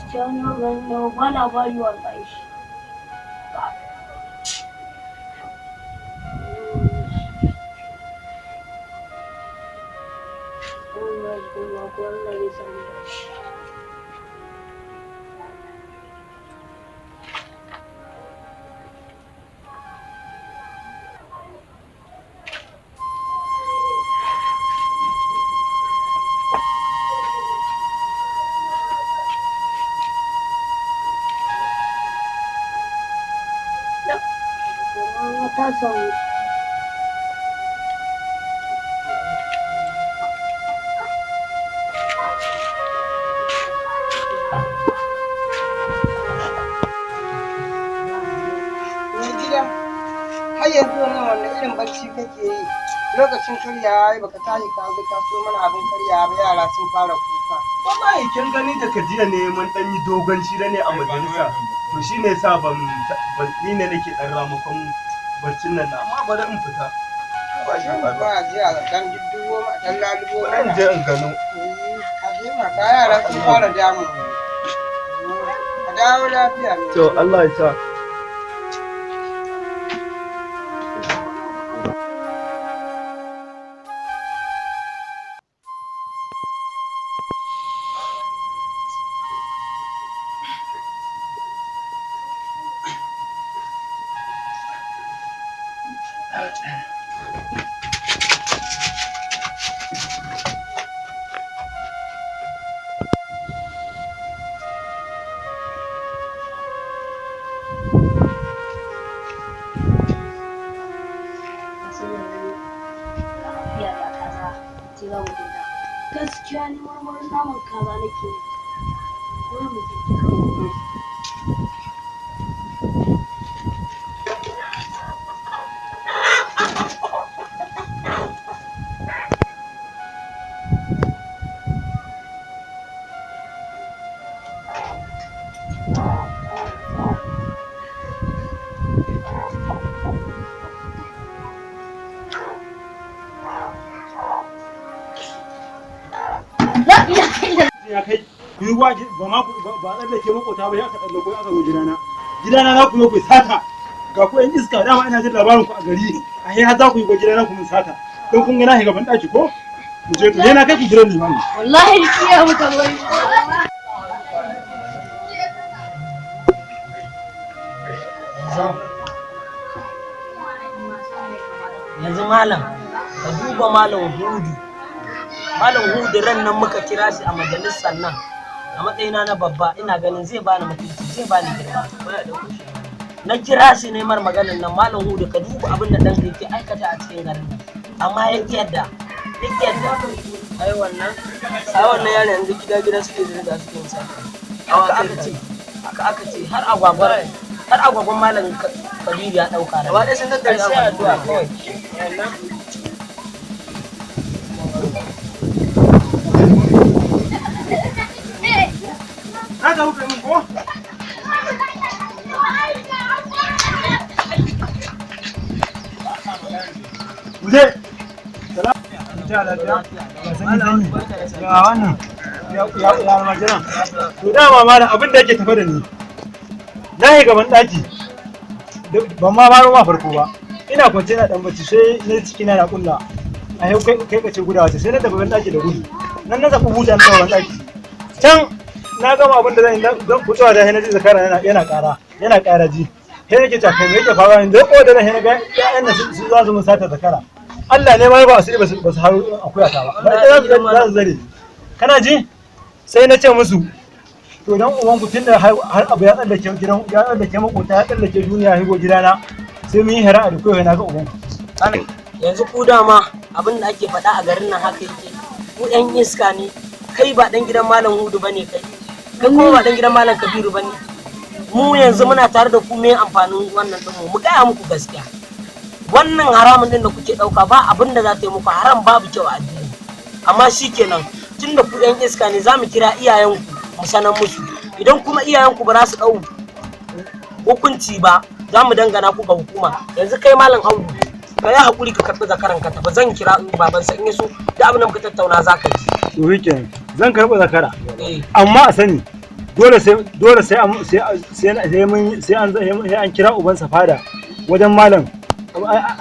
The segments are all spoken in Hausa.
Gaskiya ni wannan ba na bari wallahi. Wannan kuma ko Allah zai samu dace. Ta samu. Mai gida, har yanzu wannan wannan irin bacci kake yi? Lokacin karyawa ya baka tashi ka zo ka so mana abin karyawa ba, yara sun fara kuka. Wallahi kin gani daga jiya ne mun dan yi dogon shira ne a majalisa. To shine yasa ban ni ne nake dan ramakon baccin nan, amma bari in fita. Ba shi ba a je a dan duddubo ma dan lalubo Bari in mana. je in gano. Eh, a je ma ka yara sun fara damun mu. A dawo lafiya ne. To Allah ya sa. Lafiya da kaza ce za mu fita. Gaskiya ni marmarin naman kaza nake yi. Wai mu je kawai. Ya kai ku yi waje ba ma ku ba tsallake makota ba, ya aka tsallako aka zo gidana. Gidana za ku zo ku yi sata. Ga ku yan iska, dama ina jin labarin ku a gari. A har za ku yi go gidana ku mun sata don kun ga na shiga ban daki ko mu je. To yana kai ku gidan limami. Wallahi kiya muka bari. Yanzu malam, ka duba Malam Hudu. Malam Hudu, ran nan muka kira shi a majalisar nan. A matsayina na babba, ina ganin zai bani mutunci, zai bani girma. Na kira shi neman maganin nan. Malam Hudu, ka duba abin da ɗanka yake aikata a cikin garin nan, amma ya ƙi yadda, ya ƙi yadda. Ai wannan, ai wannan yaron yanzu gida gida suke zirga suke yin sata. Haka aka ce, haka aka ce, har agwagwar, har agwagwan Malam Kabiru ya ɗauka ran. Gaba ɗaya sun tattare Ai, sai addu'a agwagwan. kawai. Na ga kuka min ko. Mu je. Salam. Ta lafiya. Ga sanyi sanyi. Ga wannan. Ya ya ya almajiran. To dama malam, abin da yake tafe da ni. Na yi gaban daki. Ban ma baro ma farko ba. Ina kwance ina dan bacci, sai na ciki na na kulla. A yau kai kai kace gudawa ce, sai na tafi ban daki da gudu. Nan na zafi buta na tafi ban daki. Can na gama abin da zan yi, zan fitowa da na ji zakara yana yana ƙara yana ƙara ji. Sai nake cewa kai, me yake faruwa ne? Da ko da na ga ƴaƴan nan su za su mun sata zakara. Allah ne ma ba asiri, ba su haru akuya ta ba. Ba ita za su zare. Kana ji? Sai na ce musu, to dan uwanku, tunda har abu ya tsallake gidan, ya tsallake makota, ya tsallake duniya, higo gidana, sai mun yi hara'a da koyo na ga ubanku. Yanzu ku dama abin da ake faɗa a garin nan haka yake. Ku ɗan iska ne. Kai ba ɗan gidan Malam Hudu bane, kai kai kuma ba ɗan gidan Malam Kabiru bane. Mu yanzu muna tare da ku, me amfanin wannan ɗin? Mu gaya muku gaskiya, wannan haramun ɗin da kuke ɗauka ba abin da za ta yi muku. Haram babu kyau a addini. Amma shikenan, tun da ku ɗan iska ne, za mu kira iyayenku mu sanar musu. Idan kuma iyayenku ba za su ɗau hukunci ba, za mu dangana ku ga hukuma. Yanzu kai Malam Audu, ka yi haƙuri ka karɓi zakaran ka tafi. Zan kira babansa, in ya so da abin da muka tattauna za ka ji. To shikenan, zan karɓi zakara. Eh. Amma a sani, Dole sai dole sai an sai sai mun sai an sai an kira ubansa fada wajen malam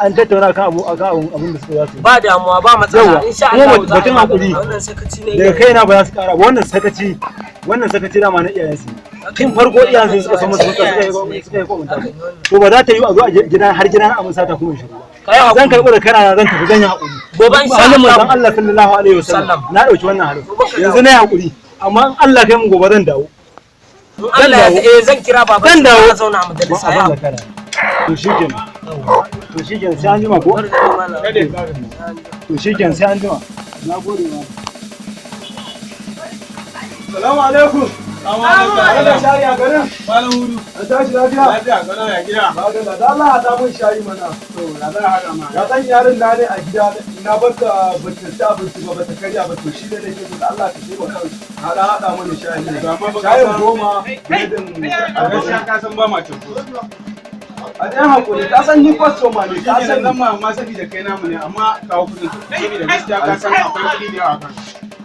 an tattauna kan abu akan abin da suka za su. Ba damuwa, ba matsala, insha Allah za a batun yi hakuri. Wannan sakaci ne. Daga kaina ba za su kara ba. Wannan sakaci dama na iyayensu ne. Tun farko iyayensu suka san musu suka yi kwamanta. To ba za ta yi a zo a gidan har gidan a sata kuma shiru. Kai hakuri. Zan karɓi da kana, zan tafi, zan yi hakuri. Gobe insha Halin Allah. manzon Allah sallallahu alaihi wasallam na dauki wannan halin. Yanzu na yi hakuri, amma in Allah kai mu gobe zan dawo. In Allah ya eh zan kira baban Zan dawo. za a zauna a majalisa ya. Abin da kana. To shikenan. To shikenan, sai an jima ko? To shikenan, sai an jima. Na gode ma. Salamu alaikum. Ana shayi a garin? Malam Hudu. An tashi lafiya? Lafiya, kalau ya gida. Magana, da Allah haɗa mun shayi mana. To, ya za a haɗa ma. Ya san yarin na ne a gida, na bar ta ba ta ci abinci ba, ba ta karya ba, to shi ne nake so da Allah ka taimaka haɗa mana shayi. To, amma ba ka Shayin san- 10, biredin A gaskiya ka san ba ma cin A ɗan hakuri, ka san ni kwastoma ne, ka Ka san san zan ma amma saboda kai namu ne, amma kawo kuɗin. Saboda gaskiya ka san akwai kuɗi da yawa kan.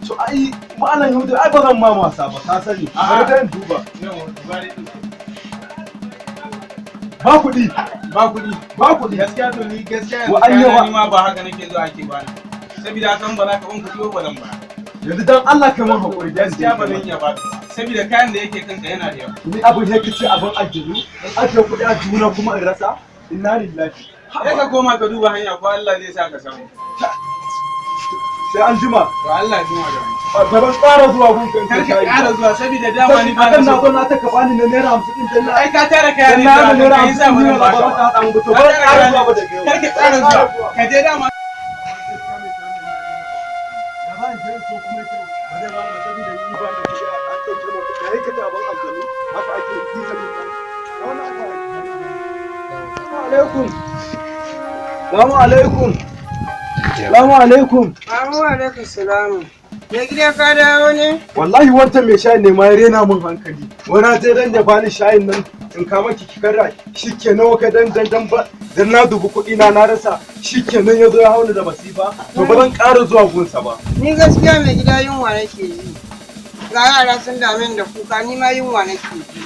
To ai malam Yahudu, ai ba zan ma wasa ba, ka sani. A'a. Bari dai in duba. Yawa, ba dai. Ba kuɗi, Ba kuɗi. ba kuɗi. Gaskiya to ni gaskiya Wa yanzu an kayana yawa. ni ma ba haka nake zuwa ake bani. Saboda haka ba za ka ban kuɗi ba, ba zan ba. Yanzu dan Allah ka mun hakuri. Gaskiya ba zan iya ba. Saboda kayan da yake kanka yana da yawa. Ni abin ya kace abin aljanu, in ajiye kuɗi a juna kuma in rasa. Inna lillahi. Sai ka koma ka duba hanya ko Allah zai sa ka samu. Sai an jima. To Allah ya jima da mu. Ba ban ƙara zuwa gun kan Kar ka ƙara zuwa saboda dama ni ba akan na na so. zo na ta ka bani na naira 50 din dan na Ai ka tara kaya dan ne na da ga naira kai sa hamsin ba ne zan ba ba ba ka. ka haɗa mu ba, to ban ƙara zuwa ba daga yau. Kar ka ƙara zuwa. Ka je dama. Ya ba ni sai so kuma yake ba zai ba mu saboda ni ba da kuɗi an ɗauke mu kuɗi ai ka ta ban aljanu haka ake yi saboda wannan aka alaikum. Salamu alaikum. Salamu alaikum. Amu alaikum salamu. Mai gida, ka dawo ne? Wallahi wancan mai shayin ne ma ya rena min hankali. Wani je dan da bani shayin nan in kama ki ki karra shikenan, ka dan dan dan ba dan na dubi kuɗi na na rasa, shikenan ya zo ya hauni da masifa. To ba zan ƙara zuwa gunsa ba. Ni gaskiya mai gida yunwa nake ji. Ga yara sun dame ni da kuka, ni ma yunwa nake ji.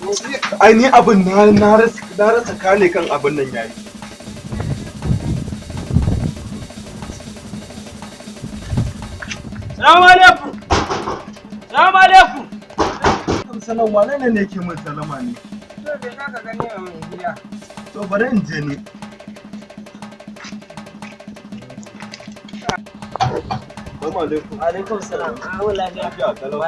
Yanzu Ai ni abin na rasa kane kan abin nan yayi. Salamu alaikum. Salamu alaikum. Salam, wane ne yake min salama ne? To bai ka gani wa mai gida. To bari in je ni. Assalamu alaikum. Alaikum salam. An lafiya? Lafiya kalau.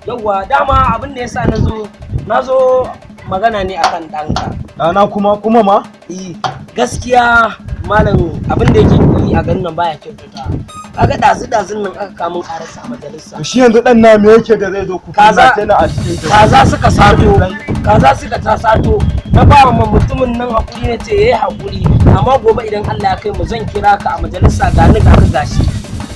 Yawwa, dama abin da yasa nazo nazo magana ne akan ɗanka. Ɗana kuma ma? Eh, gaskiya malam, abin da yake yi a garin nan baya kyautata. Kaga dazu dazun nan aka kamun karasa a majalisa. To shi yanzu ɗan na me yake da zai zo ku Kaza- na a cikin jama'a? Kaza suka sato, kaza suka ta sato. Na ba wa mutumin nan hakuri, na ce yayi hakuri, amma gobe idan Allah ya kai mu zan kira ka a majalisa, ga ni ga ka gashi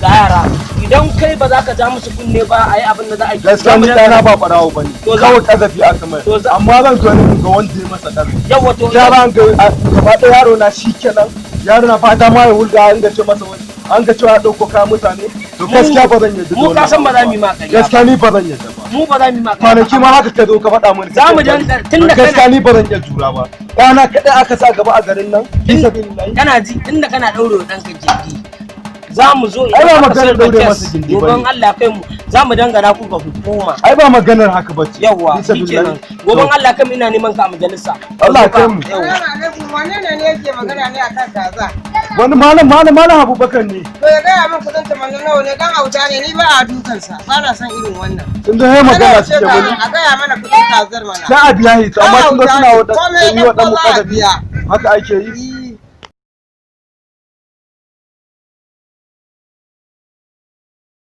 ga yara. Idan kai ba za ka ja musu kunne ba, a yi abin da za a yi. Gaskiya ni ɗana ba ɓarawo ba ne. To za- Kawai ƙazafi aka mai. To za- Amma zan zo ni in ga wanda ya masa ƙazafi. Yawa, to Yara an ga gaba ɗaya yaro na shi kenan. Yaro na fata ma ya wulga an ga ce masa wani. An ga cewa ya ɗauko kayan mutane. To gaskiya ba zan yarda da mu ka wannan san ba za mu yi ba. ma ƙarya ba. Gaskiya ni ba zan yarda ba. Mu ba za mu yi ma ƙarya ba. Kwanaki ma haka ka zo ka faɗa mini. Za mu danka tun da Gaskiya kana ni ba zan iya jura ba. Ɗana kaɗai aka sa gaba a garin nan. Fi sabilillahi. Kana ji, tun da kana ɗaure wa ɗanka gindi, za mu zo Ai ba idan aka maganar sayar da ɗaure kes, masa gindi gobe bane. in Allah ya kai mu za mu dangana ku ga hukuma. Ai ba maganar haka bace. Yawwa, Fi sabilillahi. shikenan, gobe in Allah ya kai mu ina neman ka a majalisa. Allah ya kai mu. Yawwa. Salamu alaikum, wane ne ne yake magana ne akan kaza? Wani malam Abubakar ne. To ya gaya min kuɗin tamanin nawa ne, dan auta ne, ni ba a dukansa, ba na son irin wannan. Sun zo yayi magana Kada ya ce suke wani. A gaya mana kuɗin kazar mana. Sai a biya hito amma sun zo suna Komai yi wa ɗan ɗauko za a muƙadabi. biya. Haka ake yi.